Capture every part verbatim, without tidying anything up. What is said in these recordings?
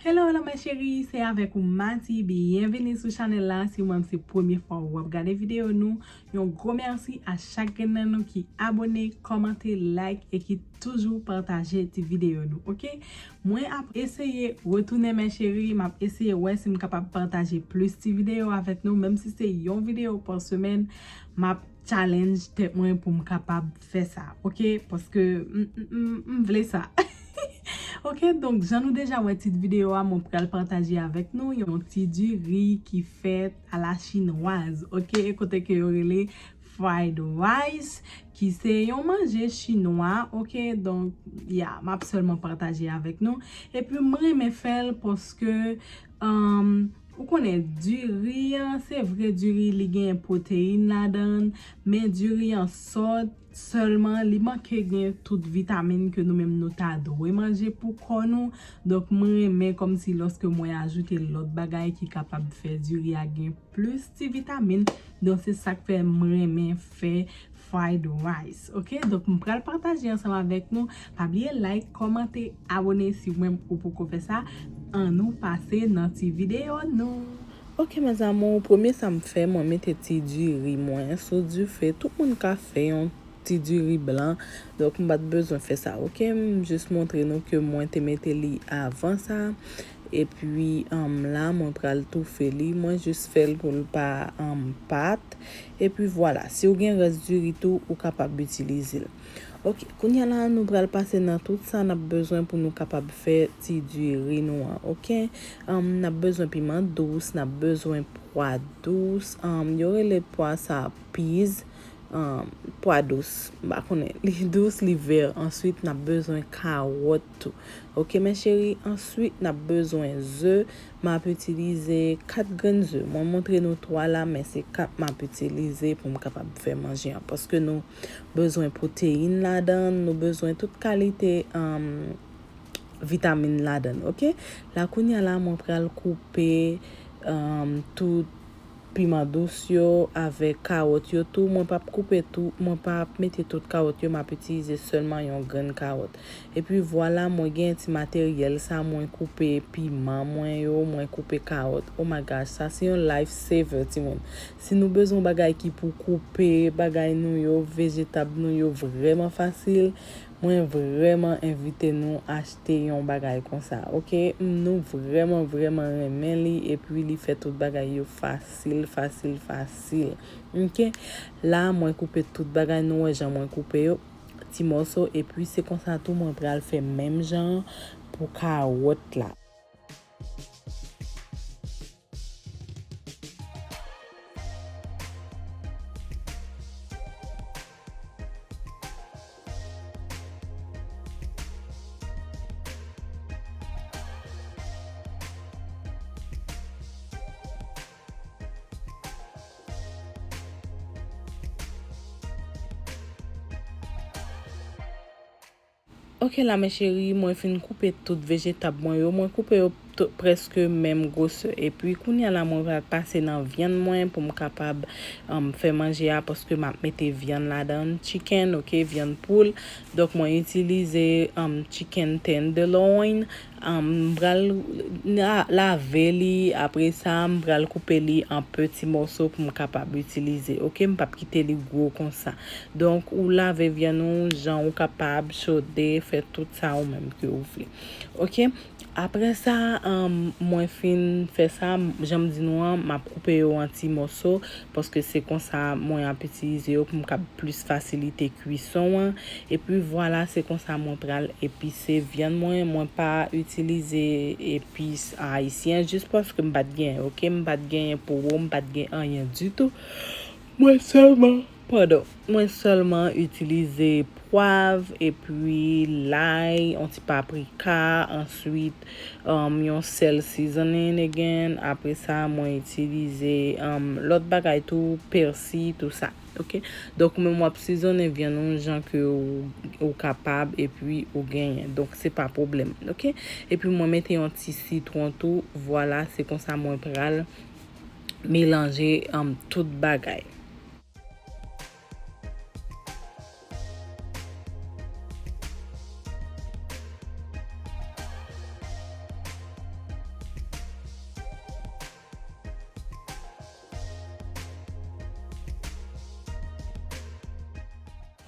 Hello, hello, mes chéries, se avèk ou Mati. Byenvini sou chanèl la. Si ou menm se premye fwa w ap gade videyo nou, yon gwo mèsi a chak grenn nan nou ki abone, kòmante, like e ki toujou pataje ti videyo nou, oke? Mwen ap eseye retounen, mes chéries, m ap eseye wè si m kapab pataje plis ti videyo avèk nou, menm si se yon videyo pa semèn, m ap challenge tèt mwen pou m kapab fè sa, oke? Paske m, m, m, m vle sa. Oke, donk, jan nou deja wè tit videyo a, mwen pral pataje avèk nou yon ti diri ki fèt a la chinwaz, oke? Kote ke yo rele fried rice, ki se yon manje chinwa, oke? Donk, ya, m ap sèlman pataje avèk nou. Epi, mwen renmen fè l paske, um, ou konnen, diri an, se vre diri, li gen pwoteyin ladan l, men diri an sòt sèlman, li manke gen tout vitamin ke nou menm nou ta dwe manje pou kò nou. Donk, mwen renmen kòmsi lòske mwen ajoute lòt bagay ki kapab fè diri a gen plis ti vitamin. Donk, se sa k fè mwen renmen fè fried rice, oke? Donk, m pral pataje ansanm avèk nou. Pa bliye like, kòmante, abone si ou menm ou poko fè sa. Annou pase nan ti videyo nou. Oke, mes amours, premye sa m fè, mwen mete ti diri mwen sou dife. Tout moun ka fè yon ti diri blan. Donk, m pa t bezwen fè sa, oke? M jis montre nou ke mwen te mete li avan sa. Epi, um, la, mwen pral toufe li. Mwen jis fè l pou l pa, um, pat. Epi, vwala. Si w gen rès diri tou, ou kapab itilize l. Oke, kounye a la, nou pral pase nan tout sa n ap bezwen pou nou kapab fè ti diri nou an, oke? Um, n ap bezwen piman dous, n ap bezwen pwa dous, um, yo rele pwa sa peas, um, pwa dous, m pa konnen, li dous, li vè. Answit, n ap bezwen kawòt tou. Oke, mes chéries, answit, n ap bezwen ze. M ap itilize kat grenn ze. Mwen montre nou twa la, men se kat m ap itilize pou m kapab fè manje an. Paske nou bezwen pwoteyin ladan l, nou bezwen tout kalite, um, vitamin ladan l, oke? La, kounye a la, mwen pral koupe, um, tout piman dous yo avèk kawòt yo tou. Mwen p ap koupe tou, mwen p ap mete tout kawòt yo, m ap itilize sèlman yon grenn kawòt. Epi vwala, mwen gen ti materyèl sa, mwen koupe piman mwen yo, mwen koupe kawòt. Oh my gosh, sa se yon life saver, timoun. Si nou bezwen bagay ki pou koupe bagay nou yo, vejetab nou yo vrèman fasil, mwen vrèman envite nou achte yon bagay konsa, oke? Nou vrèman, vrèman renmen li, epi li fè tout bagay yo fasil, fasil, fasil, oke? La, mwen koupe tout bagay, nou wè jan mwen koupe yo, ti mòso, epi se konsa tou mwen pral fè menm jan pou kawòt la. Oke la, mes chéries, mwen fin koupe tout vejetab mwen yo. Mwen koupe yo t-, prèske menm gwosè. Epi, kounye a la, mwen pral pase nan vyann mwen pou m kapab, um, fè manje a, paske m ap mete vyann ladan l, chicken, oke, vyann poul. Donk, mwen itilize, um, chicken tenderloin. Um, m pral la-, lave li, apre sa, m pral koupe li an peti mòso pou m kapab itilize, oke? M p ap kite li gwo konsa. Donk, ou lave vyann ou jan ou kapab, chode, fè tout sa ou menm ke ou vle. Oke? Apre sa, um, mwen fin fè sa, m-, jan m di nou an, m ap koupe yo an ti mòso, paske se konsa mwen ap itilize yo pou m kab plis fasilite kwison an. Epi vwala, se konsa mwen pral epise vyann mwen. Mwen pa itilize epis ayisyen, jis paske m pa t genyen, oke? M pa t genyen powo, m pa t gen anyen ditou. Mwen sèlman, padon, mwen sèlman itilize pwav, epi lay, yon ti paprika, answit, um, yon sèl seasoning again. Apre sa, mwen itilize, um, lòt bagay tou, pèsi, tou sa. Oke? Donk, ou menm w ap sizonnen vyann ou jan ke ou, ou kapab, epi ou genyen. Donk, se pa pwoblèm. Oke? Epi mwen mete yon ti sitwon tou. Vwala, se konsa mwen pral melanje, um, tout bagay.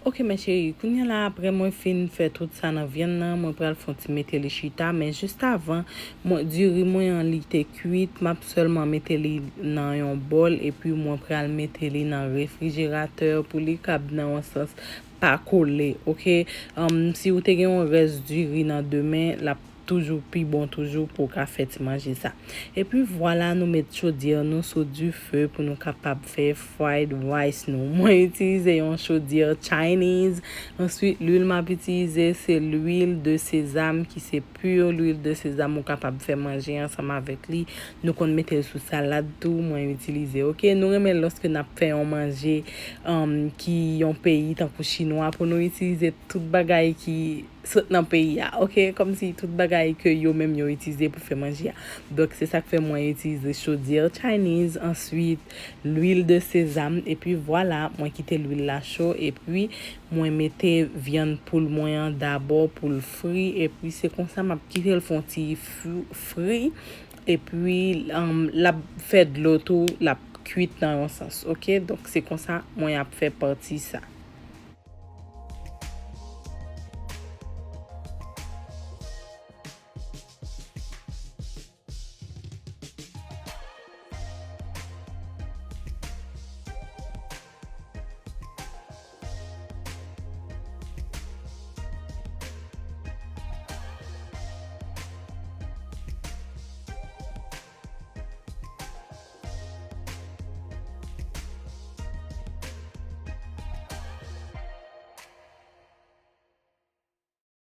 Ok, mes chéries, kounye a la, apre mwen fin fè tout sa nan vyann nan, mwen pral fè yon ti mete li chita, men jis avan, mwen, diri mwen an, li te kwit, m ap sèlman mete li nan yon bòl, epi mwen pral mete li nan refrijeratè pou li kab nan yon sans pa kole, ok? Um, si ou te gen yon rès diri nan demen, l ap toujou pi bon toujou pou w ka fè ti manje sa. Epi vwala, nou met chodyè nou sou dife pou nou kapab fè fried rice nou. Mwen itilize yon chodyè Chinese. Answit, lwil m ap itilize, se lwil de sezam ki se pur lwil de sezam. Ou kapab fè manje ansanm avèk li. Nou konn mete l sou salad tou, mwen itilize. Ok, nou renmen lòske n ap fè yon manje, um, ki yon peyi tankou chinwa pou nou itilize tout bagay ki sot nan peyi a, ok? Kòmsi tout bagay ke yo menm yo itilize pou fè manje a. Donk, se sa k fè mwen itilize chodyè Chinese, answit, lwil de sezam, epi vwala, mwen kite lwil la cho, epi mwen mete vyann poul mwen an dabò pou l fri, epi se konsa m ap kite l fè yon ti fri, fri, epi, um, l ap fè dlo tou, l ap kwit nan yon sans, ok? Donk, se konsa mwen ap fè pati sa.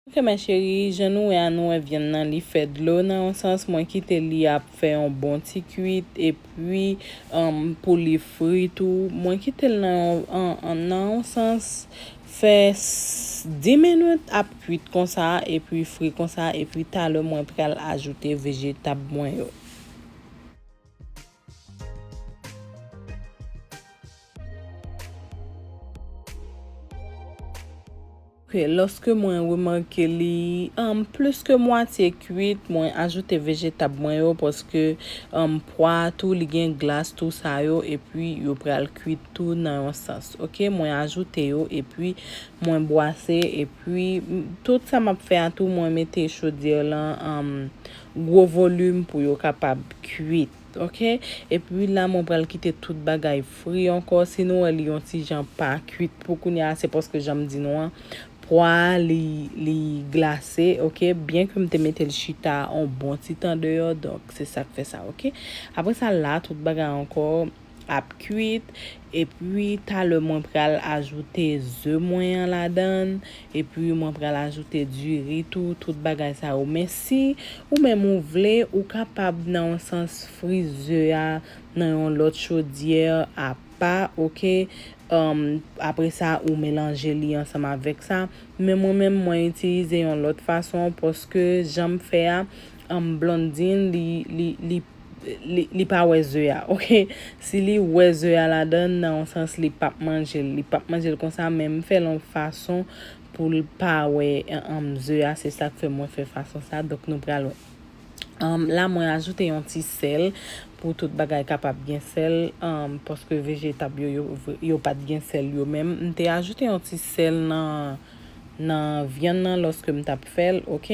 Ok, mes chéries, jan nou wè a, nou wè vyann nan, li fè dlo nan yon sans. Mwen kite li ap fè yon bon ti kwit, epi, um, pou li fri tou. Mwen kite l nan yon, an, an, nan yon sans, fè s-, dis minit ap kwit konsa, epi fri konsa, epi talè mwen pral ajoute vejetab mwen yo. Ok, lòske mwen remake li, um, plis ke mwatye kwit, mwen ajoute vejetab mwen yo, paske, um, pwa a tou, li gen glas, tou sa yo, epi yo pral kwit tou nan yon sans. Ok, mwen ajoute yo, epi mwen bwase, epi, m, tout sa m ap fè a tou, mwen mete chodyè lan, um, gwo volim pou yo kapab kwit. Ok, epi la, mwen pral kite tout bagay fri ankò. Si nou wè li yon ti jan pa kwit pou kounye a, se paske jan m di nou an, pwa a, li, li glase, ok? Byen ke m te mete l chita yon bon ti tan deyò, donk se sa k fè sa, ok? Apre sa, la, tout bagay ankò ap kwit, epi talè mwen pral ajoute ze mwen an ladann, epi mwen pral ajoute diri tou, tout bagay sa yo. Men si ou menm ou vle, ou kapab nan yon sans fri ze a nan yon lòt chodyè apa, ok? Um, apre sa, ou melanje li ansanm avèk sa. Men mwen menm, mwen itilize yon lòt fason, paske jan m fè a, um, Blondine, li, li, li, li, li pa wè ze a, ok? Si li wè ze a ladann, nan yon sans, li p ap manje l. Li p ap manje l konsa, men m fè l yon fason pou l pa wè, um, ze a. Se sa k fè mwen fè fason sa. Donk, nou pral wè. Um, la, mwen ajoute yon ti sèl pou tout bagay kapab gen sèl, um, paske vejetab yo, yo, yo pa t gen sèl yo menm. M te ajoute yon ti sèl nan, nan vyann nan lòske m t ap fè l, ok?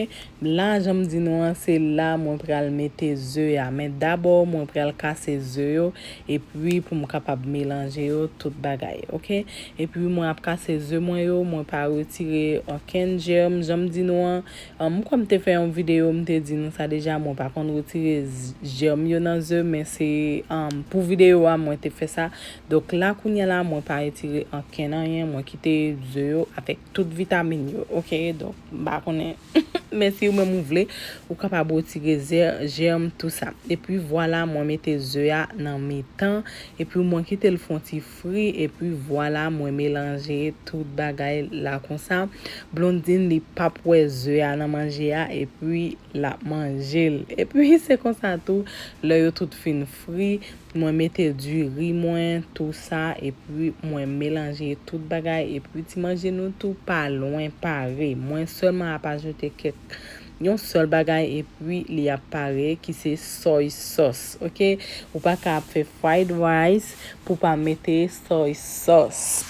La, jan m di nou an, se la mwen pral mete ze a. Men dabò, mwen pral kase ze yo, epi pou m kapab melanje yo, tout bagay, ok? Epi mwen ap kase ze mwen yo, mwen pa retire okenn jèm, jan m di nou an, Ahn, m kwè m te fè yon videyo, m te di nou sa deja, mwen pa konn retire z-, jèm yo nan ze, men se, ahn, pou videyo a, mwen te fè sa. Donk, la, kounye a la, mwen pa retire ankenn anyen, mwen kite ze yo avèk tout vitamin yo, ok? Donk, m pa konnen, men si ou menm ou vle, ou kapab retire zè-, jèm, tou sa. Epi, vwala, mwen mete ze a nan mitan, epi mwen kite l fè yon ti fri, epi vwala, mwen melanje tout bagay la konsa. Blondine, li p ap wè ze a nan manje a, epi l ap manje l. Epi se konsa tou, lè yo tout fin fri, mwen mete diri mwen, tou sa, epi mwen melanje tout bagay, epi ti manje nou tou pa lwen pare. Mwen sèlman ap ajoute kèk, yon sèl bagay, epi li ap pare, ki se soy sauce, ok? Ou pa ka ap fè fried rice pou pa mete soy sauce.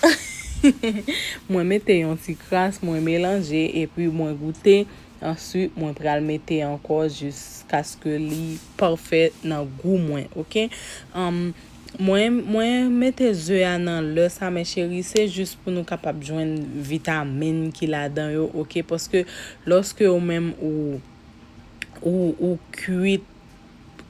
Mwen mete yon ti kras, mwen melanje, epi mwen goute. Answit, mwen pral mete ankò jiskaske li pafè nan gou mwen, oke? Um, mwen, mwen mete ze a nan lè sa, men cheri, se jis pou nou kapab jwenn vitamin ki ladan yo, oke? Paske lòske ou menm ou, ou, ou kwit,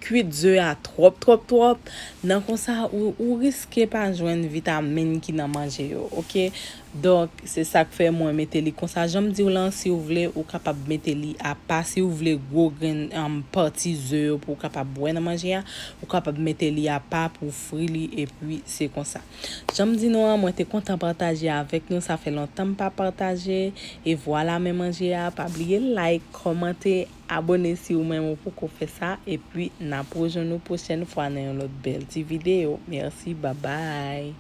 kwit ze a twòp, twòp, twòp, nan konsa, ou, ou riske pa jwenn vitamin ki nan manje yo, oke? Donk, se sa k fè mwen mete li konsa. Jan m di w lan, si w vle, ou kapab mete li apa. Si w vle gwo grenn, um, pati ze yo pou w kapab bwè nan manje a, ou kapab mete li apa pou w fri li, epi se konsa. Jan m di nou an, mwen te kontan pataje avèk nou. Sa fè lontan m pa pataje. E vwala, men manje a. Pa bliye like, kòmante, abone si ou menm ou poko fè sa. Epi, n ap rejwenn nou pwochèn fwa nan yon lòt bèl ti videyo. Mèsi, babay.